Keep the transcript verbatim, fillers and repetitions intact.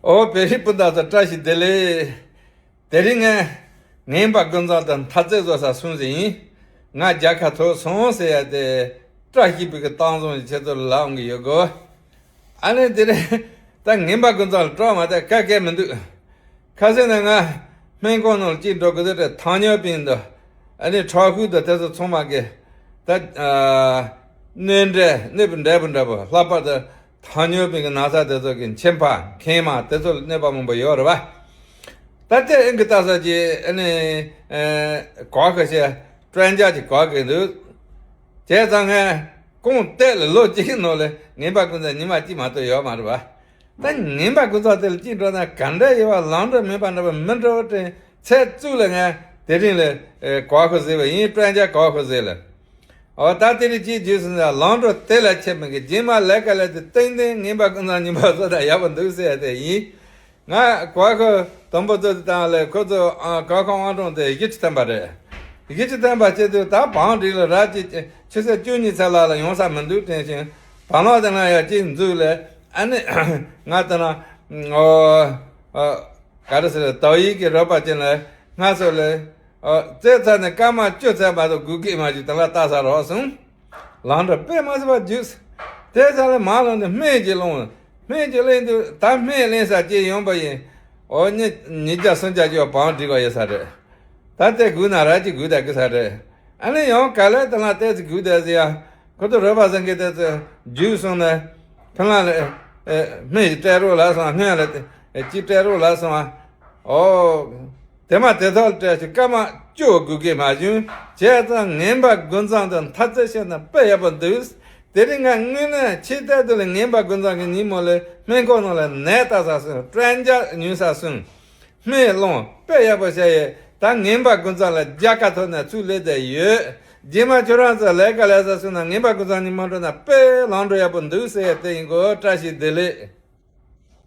ཨོ་བོད་རིགས་སྤུན་ཟླ་ཚོ་བཀྲ་ཤིས་བདེ་ལེགས། དེ་རིང་ངས་ངན་པ་ཀུན་བཟང་དང་འཐབ་རྩོད་བཟོ་ས་སུན་ཟིན་ཡིན། ང་རྒྱལ་ཁ་ཐོབ་སོང་ཟེར་ཡ་དེ་བཀྲ་ཤིས་པའི་གི་གཏམ་བཟང་གི་ཆེད་དུ་ལབ་འོང་གི་ཡོད་གོ། ཨ་ནི་དེ་རིང་ད་ངན་པ་ཀུན་བཟང་ལ་སྐྲག་མ་ཐག་ག་གེ་མི་འདུག་ཁ་སང་ནས་ང་སྨན་ཁང་ནང་ལ་གཅིག་འགྲོ་དགོས་དུས་ཐང་ཉོ་པིན་དུ་ཨ་ནི་ཁྲག་ཤུགས་དུ་དེ་ཚོ་ཚང་མ་གི་ད་ཨ་སྣོད་འདྲེ་སྣོད་པ་འདྲ་པོ་འདྲ་པོ་ལྷག་པར་དུ་ཐང་ཉོ་པིན་གི་ན་ཚ་དེ་ཚོ་གི་མཆིན་པ་མཁལ་མ་དེ་ཚོ་ལ་གནོད་པ་མང་པོ་ཡོད་རེད་བ། ད་ལྟ་ཨིན་གི་ལྟ་ས་ཀྱི་ཨ་ནི་ཨ་གོ་གི་ཤེས་སྤྲོད་འཇགས་ཀྱི་གོ་གི་འདུག་བྱས་ཙང་ངས་ཀོང་ཏེ་ལ་ལོ་གཅིག་གི་ནང་ལ་ངན་པ་ཀུན་བཟང་ཉི་མ་གཅིག་མ་གཏོགས་ཡོད་མ་རེད་བ། ད་ངན་པ་ཀུན་བཟང་དེ་ལ་གཅིག་འགྲོ་ན་ག་འདྲ་ཡོད་བ། ལམ་འགྲོ་མིན་པ་འདྲ་བ་མི་འགྲོ་བ་དྲན་ཚེ་བཙུགས་ལ་ངས་དེ་རིང་ལ་ཨེ་གོ་ཁོ་ཟེར་བ་ཡིན། སྤྲོད་འཇགས་གོ་ཁོ་ཟེར་ལ། ཨོ་ད་དེ་རིང་གཅིག་རྗེས་སུ་ལམ་འགྲོ་དེ་ལ་ཆད་མི་དགོས། རྗེས་མ་ལས་ཀ་ལས་དེ་ཏན་ཏན་ངན་པ་ཀུན་བཟང་ཉི་མ་བཟོ་ད་ཡག་པོ་འདུག་ཟེར་ཡ་དེ་ཡིན། ང་གོ་ཁོ་དང་པོ་ཚོ་དེ་དང་ལས་ཁོ་ཚོ་ཨ་གོ་ཁོ་དབང་གྲོང་དེ་གཞིས་ཁྲི་ཐོན་པ་རེད། གཞིས་ཁྲི་ཐོན་པ་བྱེད་དུས་ད་བང་སྒྲིག་ལ་ར་ཅིག་ཆུ་ཚོད་བཅུ་གཉིས་ཚད་ལ་ལ་ཡོང་ས་མི་འདུག་དྲན་ཞིང་བང་ལོག་དེ་ན་ཡ་གཅིག་འཛུལ་ལས་ཨ་ནི་ང་དེ་ན་ཨོ་ཨོ་ག་རེ་ཟེར་དོ་ཡིག་གི་རོགས་པ་ཅན་ལ་ང་ཚོ་ལས་ཨོ་རྩེ་ཚ་ནས་སྐར་མ་བཅུ་ཚད་མ་གཏོགས་སྒུག་གི་མ་བཅུག་དེ་ལ་ལྟ་ས་རོགས་སོང་། ལམ་འགྲོ་དཔེ་མ་སྲིད་པ་རྒྱུགས། དེ་ཚ་ལ་མ་ལོན་ཏེ་སྨན་གྱི་སློང་། སྨན་གྱི་ལེན་དུས་ད་སྨན་ལེན་ས་ཅི་ཡོང་པ་ཡིན། ཨོ་ཉི་ཉི་བརྒྱ་སུམ་བརྒྱ་ཅིག་བང་སྒྲིག་པ་ཡོད་ས་རེད། ད་ལྟའི་སྒུག་ན་ར་ཅིག་སྒུག་བསྡད་དགོས་ས་རེད། ཨ་ནི་ཡང་ག་ལེར་དེ་ལ་ལྟས་ཚེ་སྒུག་བསྡད་ཟེར་ཡ། ཁོ་ཚོ་རོགས་པ་ཚང་གིས་ལྟས་ཚེ་རྒྱུགས་སོང་ནས་ཁོ་ལ་ལ་སྨན་ཞིག་སྤྲད་རོགས་ལབ་སོང་། སྔོན་ལ་ཅིག་སྤྲད་རོགས་ལབ་སོང་། ཨོ། དེ་མ་དེ་ཐོག་ལ་སྤྲད་ཚེ་སྐར་མ་བཅུ་སྒུག་གི་མ་བྱུང་། བྱས་ཙང་ངན་པ་ཀུན་བཟང་དང་འཐབ་རྩོད་བྱས་ན་དཔེ་ཡག་པོ་འདུག་དེ་རིང་ང་དངོས་གནས་ཕྱི་ལྟར་དུ་ལ་ངན་པ་ཀུན་བཟང་གི་ཉིན་མོ་ལ་སྨན་ཁང་ནང་ལ་ནད་ལྟ་ས་སོང་། སྤྲོད་འཇགས་ཉོ་ས་སོང་། སྨན་སློང་དཔེ་ཡག་པོ་བྱས་ཡོད། ད་ངན་པ་ཀུན་བཟང་ལ་རྒྱལ་ཁ་ཐོབ་ནས་ཚུར་སླེབས་བསྡད་ཡོད། རྗེས་མ་ཁྱོད་རང་ཚོ་ལས་ཀ་ལས་ས་སོང་ན་ངན་པ་ཀུན་བཟང་ཉིན་མོ་འགྲོ་ན་དཔེ་ལམ་འགྲོ་ཡག་པོ་འདུག་ཟེར་ཡ་དེ་ཡིན་གོ། བཀྲ་ཤིས་བདེ་ལེགས།